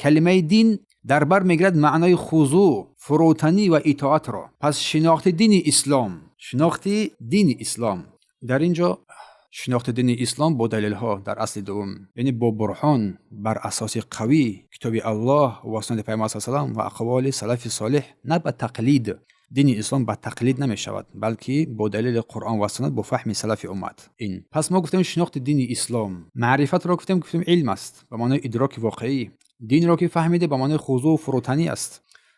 Калимаи дин дар бар мегирад маънои хузӯъ, фурӯтанӣ ва итоатро. Пас шинохти дини ислом, шинохти дини ислом дар ин ҷо, шинохти дини ислом бо далелҳо дар асли дуввум, яъне бо бурҳон, бар асоси қавӣ китоби Аллоҳ ва суннати Пайғамбар саллаллоҳу алайҳи васаллам ва ақволи салафи солеҳ, на ба тақлид. Дини ислом ба тақлид намешавад, балки бо далели Қуръон ва суннат, бо фаҳми салафи уммат. Ин пас мо гуфтем шинохти дини ислом, маърифатро гуфтем илм аст ба маънои идроки воқеӣ. Динро ки фаҳмиде, ба маънои хузӯъ, фурӯтанӣ аст,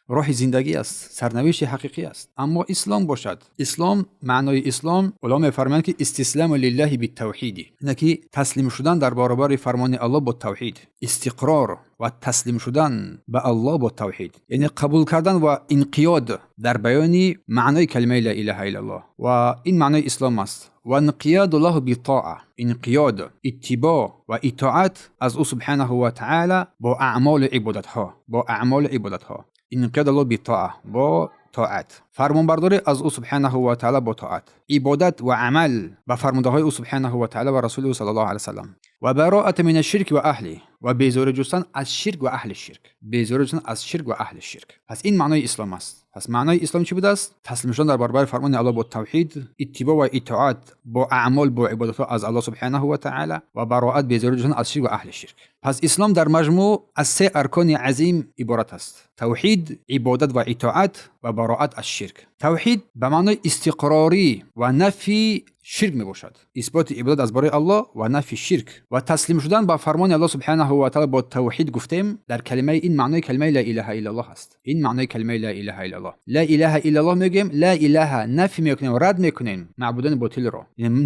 роҳи зиндагӣ аст, сарнавишти ҳақиқӣ аст. Аммо ислом бошад, ислом, маънои ислом, уламо мефармоянд, ки истисламу лиллаҳи биттавҳиди, ине ки таслим шудан дар баробари фармони Аллоҳ бо тавҳид, истиқрор ва таслим шудан ба Аллоҳ бо тавҳид, яъне қабул кардан ва инқиёд дар баёни маънои калимаи ла илаҳа иллаллоҳ, ва ин маънои ислом аст. Ва инқиёду лаҳу битоа, инқиёд, иттибоъ ва итоат аз ӯ субҳанаҳу ва таъала бо аъмолу ибодатҳо, бо аъмолу ибодатҳо, инқиёд аллоҳ битоа, бо тоат, фармонбардорӣ аз ӯ субҳанаҳу ва таъала бо тоат, ибодат ва амал ба фармудаҳои ӯ субҳанаҳу ва таъала ва расули ӯ саллаллоҳу алайҳи васаллам, ва бароата мин ашширк ва аҳли, ва безорӣ ҷустан аз ширк ва аҳли ширк, безорӣ ҷустан аз ширк ва аҳли ширк. Пас ин маънои ислом аст. Пас маънои ислом чӣ будааст? Таслим шудан дар баробари фармони Аллоҳ бо тавҳид, иттибоъ ва итоат бо аъмол, бо ибодатҳо аз Аллоҳ субҳанаҳу ва таъала, ва бароат, безорӣ ҷустан аз ширк ва аҳли ширк. Пас ислом дар маҷмӯъ аз се аркони азим иборат аст: тавҳид, ибодат ва итоат, ва бароат аз ширк. Тавҳид ба маънои истиқрорӣ ва нафи ширк мебошад, исботи ибодат аз барои Аллоҳ ва нафи ширк ва таслим шудан ба фармони Аллоҳ субҳанаҳу ва таъала бо тавҳид. Гуфтем дар калимаи, ин маънои калимаи ла илаҳа иллаллоҳ аст. Ин маънои калимаи ла илаҳа иллаллоҳ. Ла илаҳа иллаллоҳ мегӯем, ла илаҳа, нафи мекунем, рад мекунем маъбудони ботилро,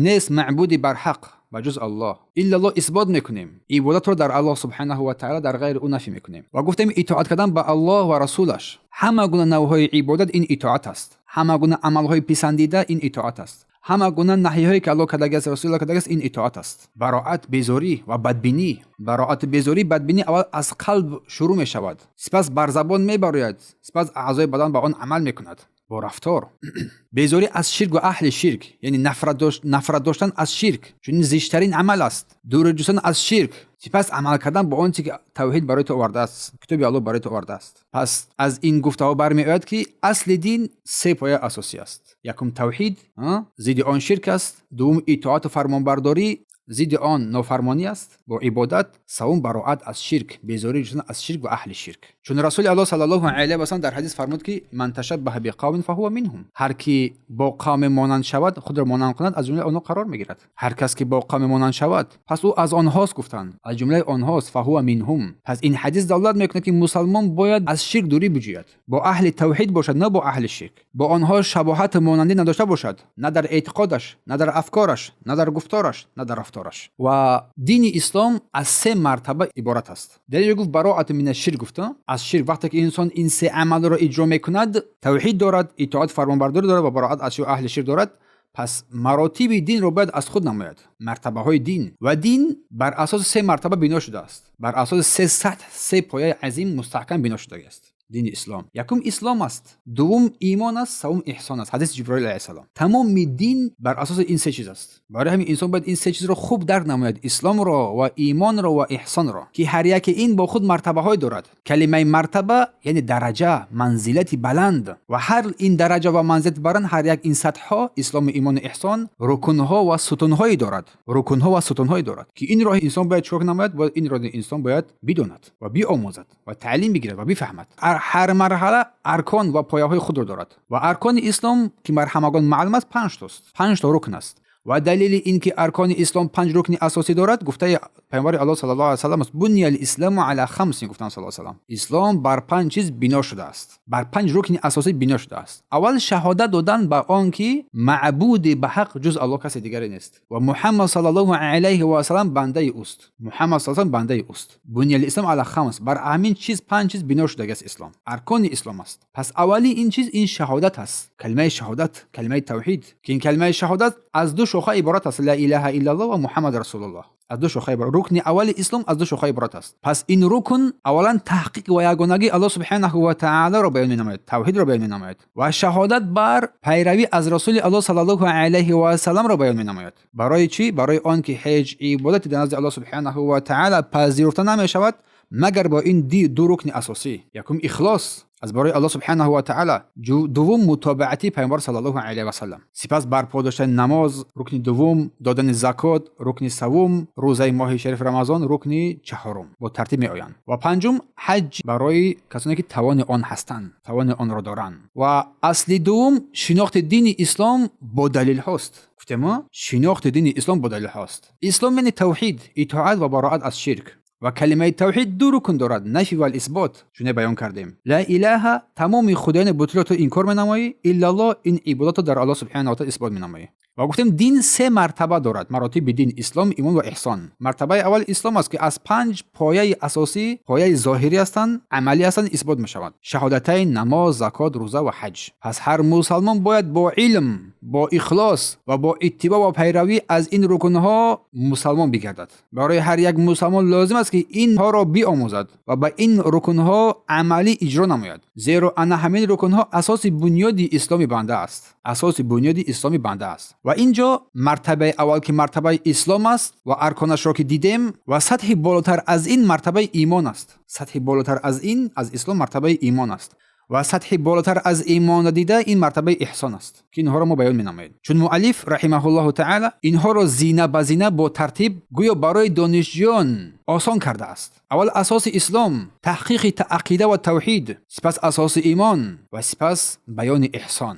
нест маъбуди барҳақ ба ҷуз Аллоҳ. Иллаллоҳ, исбот мекунем ибодатро дар Аллоҳ субҳанаҳу ва таъала, дар ғайри ӯ нафи мекунем. Ва гуфтем итоат кардан ба Аллоҳ ва расулаш, ҳама гуна навъҳои ибодат ин итоат аст, ҳама гуна амалҳои писандида ин итоат аст, ҳама гуна наҳиҳое ки Аллоҳ кардагиаст, расулуллоҳ кардагиаст, ин итоат аст. Бароат, безорӣ ва бадбинӣ, бароату безорӣ, бадбинӣ аввал аз қалб шурӯъ мешавад, сипас бар забон мебарояд, сипас аъзои бадан ба он амал мекунад бо рафтор. Безорӣ аз ширк ва аҳли ширк, яъне нафрат доштан аз ширк, чун зиштарин амал аст, дур ҷустан аз ширк, сипас амал кардан бо он чи ки тавҳид барои ту овардааст, китоби Аллоҳ барои ту овардааст. Пас аз ин гуфтаҳо бармеояд, ки асли дин се пояи асосӣ аст. Якум тавҳид, зидди он ширк аст. Дуввум итоату фармонбардорӣ, зидди он нофармонӣ аст бо ибодат. Савум бароат аз ширк, безорӣ ҷустан аз ширк ва аҳли ширк. Чун Расули Аллоҳ саллаллоҳу алайҳи васаллам дар ҳадис фармуд, ки ман ташаббаҳа биқавмин фаҳува минҳум, ҳар ки бо қавме монанд шавад, худро монанд кунад, аз ҷумлаи онҳо қарор мегирад. Ҳар кас ки бо қавме монанд шавад, пас ӯ аз онҳост, гуфтанд, аз ҷумлаи онҳост, фаҳува минҳум. Пас ин ҳадис далолат мекунад, ки мусалмон бояд аз ширк дурӣ биҷӯяд, бо аҳли тавҳид бошад, на бо аҳли ширк, бо онҳо шабоҳату монандӣ надошта бошад, на дар эътиқодаш, на дар афкораш, на дар гуфтораш, на дар рафтораш. Ва дини ислом аз се мартаба иборат аст. Дар инҷо гуфт бароату мина ширк, гуфта аз ширк. Вақте ки инсон ин се амалро иҷро мекунад, тавҳид дорад, итоат, фармонбардорӣ дорад ва бароат аз аҳли ширк дорад, пас маротиби динро бояд аз худ намояд, мартабаҳои дин. Ва дин бар асоси се мартаба бино шудааст, бар асоси се сатҳ, се пояи азим мустаҳкам бино шудагиаст дини ислом. Якум ислом аст, дуввум имон аст, саввум эҳсон аст, ҳадиси Ҷиброил алайҳиссалом. Тамоми дин бар асоси ин се чиз аст. Барои ҳамин инсон бояд ин се чизро хуб дарк намояд: исломро ва имонро ва эҳсонро, ки ҳар яке ин бо худ мартабаҳое дорад. Калимаи мартаба яъне дараҷа, манзилати баланд, ва ҳар ин дараҷа ва манзилати баланд, ҳар як ин сатҳҳо, ислому, имону эҳсон, рукунҳо ва сутунҳое дорад, рукунҳо ва сутунҳое дорад, ки инро инсон бояд чикор намояд? Бояд инро инсон бояд бидонад ва биомӯзад ва таълим бигирад ва бифаҳмад. Ҳар марҳала аркон ва пояҳои худро дорад. Ва аркони ислом, ки бар ҳамагон маълум аст, панҷтост, панҷто рукн аст. Ва далели ин ки аркони ислом панҷ рукни асосӣ дорад, гуфтаи Пайғамбари Аллоҳ саллаллоҳу алайҳи васаллам аст. Буния ислому ала хамсин, гуфтанд саллаллоҳу алайҳи васаллам. Ислом бар панҷ чиз бино шудааст, бар панҷ рукни асосӣ бино шудааст. Аввал шаҳодат додан ба он ки маъбуди ба ҳақ ҷуз Аллоҳ касе дигаре нест ва Муҳаммад саллаллоҳу алайҳи васаллам бандаи ӯст. Муҳаммад саллаллоҳу бандаи ӯст. Буния ислом ала хамс, бар ҳамин чиз, панҷ чиз бино шудагиаст ислом, аркони ислом аст. Пас аввали ин чиз ин шаҳодат аст, калимаи шаҳодат, калимаи тавҳид, ки ин калимаи шаҳодат аз ду шоха иборат аст: ла илаҳа иллаллоҳ ва Муҳаммад расулуллоҳ. Аз ду шоха иборат, рукни аввали ислом аз ду шоха иборат аст. Пас ин рукн аввалан таҳқиқ ва ягонагии Аллоҳ субҳанаҳу ва таолоро баён менамояд, тавҳидро баён менамояд ва шаҳодат бар пайравӣ аз Расули Аллоҳ саллаллоҳу алайҳи васалламро баён менамояд. Барои чӣ? Барои он ки ҳеҷ ибодате дар назди Аллоҳ субҳанаҳу ва таъала пазируфта намешавад. магар бо ин ду рукни асосӣ. Якум, ихлос аз барои Аллоҳ субҳанаҳу ва таъоло, дуввум, мутобиати Паёмбар саллаллоҳу алайҳи васаллам. Сипас барпо доштани намоз, рукни дуввум, додани закот, рукни севум, рӯзаи моҳи шариф Рамазон, рукни чаҳорум, бо тартиб меоянд. Ва панҷум, ҳаҷ барои касоне ки тавони он ҳастанд, тавони онро доранд. Ва асли дуввум, шинохти дини ислом бо далелҳост. Гуфтем, шинохти дини ислом бо далелҳост. Ислом яъне тавҳид, итоат ва бароат аз ширк. Ва калимаи тавҳид ду рукн дорад: нафй вал исбот, чуне баён кардем. Ла илаҳа, тамоми худоёни ботилро ту инкор менамоӣ, иллаллоҳ, ин ибодатро дар Аллоҳ субҳанаҳу ва таъола исбот менамоӣ. Ва гуфтем, дин се мартаба дорад, маротиби дин: ислом, имон ва эҳсон. Мартабаи аввал ислом аст, ки аз панҷ пояи асосӣ, пояи зоҳирӣ ҳастанд, амалӣ ҳастанд, исбот мешавад: шаҳодатайн, намоз, закот, рӯза ва ҳаҷ. Пас ҳар мусалмон бояд бо илм, бо ихлос ва бо иттибоъ ва пайравӣ аз ин рукнҳо мусалмон бигардад. Барои ҳар як мусалмон лозим аст, ки инҳоро биомӯзад ва ба ин рукнҳо амалӣ иҷро намояд, зеро ана ҳамин рукнҳо асоси бунёди исломи банда аст, асоси бунёди исломи банда аст. Ва ин ҷо мартабаи аввал, ки мартабаи ислом аст ва арконашро ки дидем, ва сатҳи болотар аз ин мартабаи имон аст. Сатҳи болотар аз ин, аз ислом, мартабаи имон аст ва сатҳи болотар аз имона дида ин мартабаи эҳсон аст, ки инҳоро мо баён менамоем. Чун муаллиф раҳимаҳуллоҳу таъала инҳоро зина ба зина бо тартиб гӯё барои донишҷӯён осон кардааст. Аввал асоси ислом, таҳқиқи ақида ва тавҳид, сипас асоси имон ва сипас баёни эҳсон.